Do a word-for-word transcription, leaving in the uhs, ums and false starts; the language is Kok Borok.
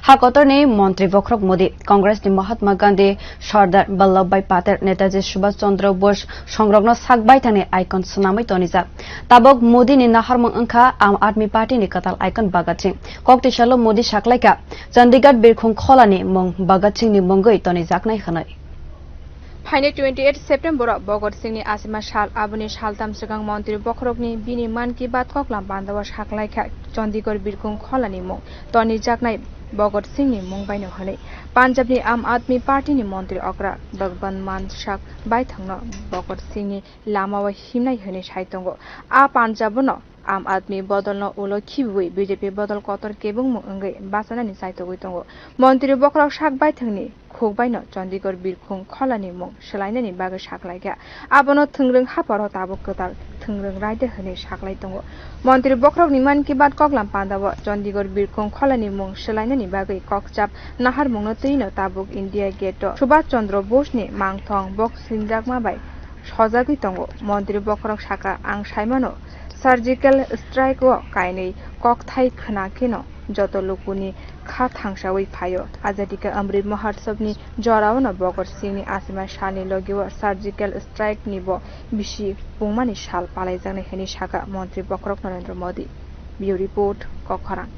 Ha kotorni montri bokhorok Modi, Congressni Mahatma Gandhi, Sardar Vallabhbhai Patel, Netaji Subhash Chandra Bose songrokno sak baithangni icon swnamwi tonijak. Tabok Modini naharmung wngkha Aam Aadmi Partyni kwtal icon Bhagat Singh. Koktwi salo Modi saklaikha Chandigarh birkhung kholani mung Bhagat Singhni mungwi tonijaknai hwnwi. Phainai twenty eight September o Bhagat Singhni asima sal, aboni saltam swkang montri bokhorokni bini Mann Ki Baat koklam pandao saklaikha Chandigarh birkhung kholani mung tonijaknai Bhagat Singhni mung baino hwnwi. Punjabni Aam Aadmi Partyni montri okra Bhagwant Mann sak baithangno Bhagat Singhni lamao himnai hwnwi sai tongo. A Punjab-o no Aam Aadmi bodolno ulo khibiwi B J P bodol kotor kebengmung wngwi bachanani chaitogwi tongo. Montri bokhorok sak baithangni khukbaino Chandigarh birkhung kholani mung swlainani bagwi saklaikha. Abono thwngrwng hapharo tabuk kwtal thwngrwng raida hwnwi saklai tongo. Montri bokhorokni Mann Ki Baat koklam pandao Chandigarh birkhung kholani mung swlainani bagwi kokchap naharmungno twino tabuk India Gate-o Subhash Chandra Bose-ni mangthong bok sinjakma bai sojagwi tongo. Montri bokhorok saka, "Ang saimano, surgical strike-o kainwi kokthai khna kheno joto lukuni kha thangsawi phaio." Azadi Ka Amrit Mahotsavni joraono Bhagat Singhni asima salni logio surgical strike-ni bo bisi pungmani sal palaijaknai hwnwi saka montri bokhorok Narendra Modi. Bureau Report, Kokkhorang.